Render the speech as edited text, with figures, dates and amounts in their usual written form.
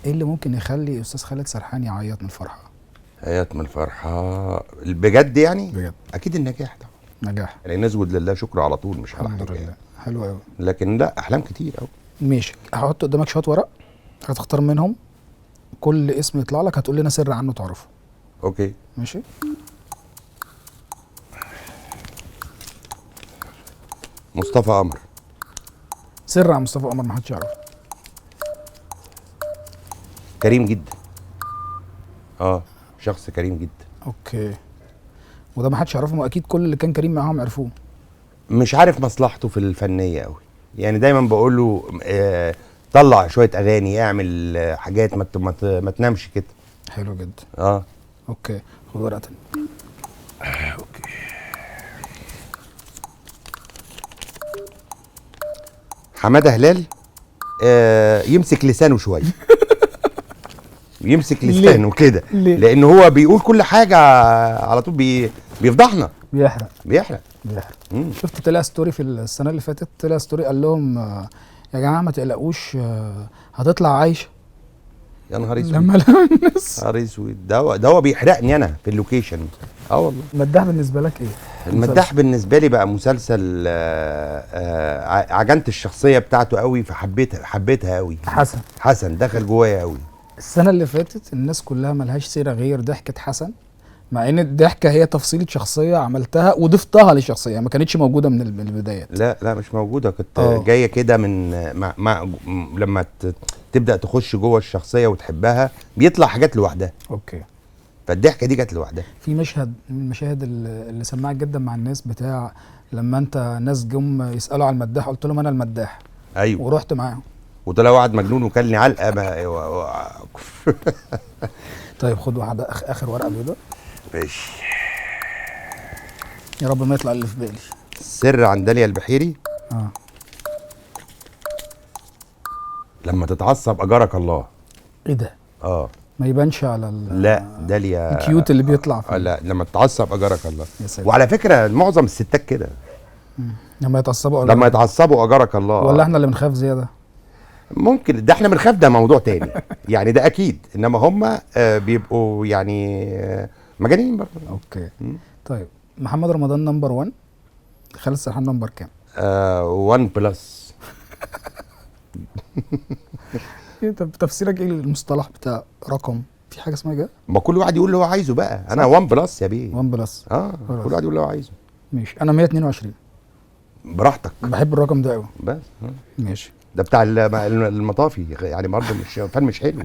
ايه اللي ممكن يخلي استاذ خالد سرحان يعيط من الفرحة؟ عيط من الفرحة بجد يعني؟ بجد. اكيد النجاح طبعا. نجاح يعني نسجد لله شكر على طول، مش على الحمد حاجة لله يعني. حلو قوي. لكن لا، احلام كتير قوي. ماشي، هحط قدامك شوية ورق هتختار منهم كل اسم يطلع لك هتقول لنا سر عنه تعرفه. okay ماشي. مصطفى قمر. سر عن مصطفى قمر ما حدش يعرفه. كريم جدا. شخص كريم جدا. okay، وده ما حدش يعرفه، ما اكيد كل اللي كان كريم معاهم عرفوه. مش عارف مصلحته في الفنية قوي يعني، دايما بقول له طلع شوية اغاني، اعمل حاجات، ما تنامش كده. حلو جدا. okay، خد ورقة تانية. okay. حماده هلال يمسك لسانه شوية. يمسك لسانه كده، لان هو بيقول كل حاجة على طول، بيفضحنا، بيحرق بيحرق. شفت طلع story في السنة اللي فاتت، طلع story قال لهم يا جماعة ما تقلقوش، هتطلع عايشه. يا نهار اسود، لما الناس نهار اسود، ده هو بيحرقني انا في ال location. والله. المداح بالنسبة لك ايه؟ المداح بالنسبة لي بقى مسلسل عجنت الشخصية بتاعته قوي، فحبيتها، حبيتها قوي. حسن دخل جوايا قوي. السنة اللي فاتت الناس كلها ملهاش سيره غير ضحكه حسن، مع ان الضحكة هي تفصيله شخصية عملتها وضفتها للشخصية، ما كانتش موجودة من البدايات. لا لا مش موجودة، كنت جاية كده من مع لما تبدا تخش جوه الشخصية وتحبها بيطلع حاجات لوحدها. okay. فالضحكه دي جت لوحدها. في مشهد من المشاهد اللي سمعت جدا مع الناس، بتاع لما انت ناس جم يسالوا على المداح قلت لهم انا المداح. ايوه. ورحت معاهم وطلع واحد مجنون وكلني علقه. طيب خد واحدة، اخر ورقة بيضاء. ماشي. يا رب ما يطلع اللي في بالي. سر عن داليا البحيري. لما تتعصب اجرك الله. ايه ده؟ ما يبانش على لا داليا ال cute اللي بيطلع فيه. لا لما تتعصب اجرك الله. وعلى فكرة معظم الستات كده. لما يتعصبوا لما يتعصبوا اجرك الله. ولا احنا اللي بنخاف زيادة؟ ممكن، ده احنا بنخاف، ده موضوع تاني يعني، ده اكيد، انما هم بيبقوا يعني مجانين برضه. okay. طيب محمد رمضان number 1، خالد سرحان number كام؟ 1 plus. طب تفسيرك ايه للمصطلح بتاع رقم؟ في حاجة اسمها كده؟ ما كل واحد يقول اللي هو عايزه بقى. انا 1 plus يا بيه. 1 plus. كل واحد يقول اللي هو عايزه. ماشي. انا 122. براحتك. بحب الرقم ده قوي. بس ماشي. ده بتاع المطافي يعني، برضه مش فن، مش حلو.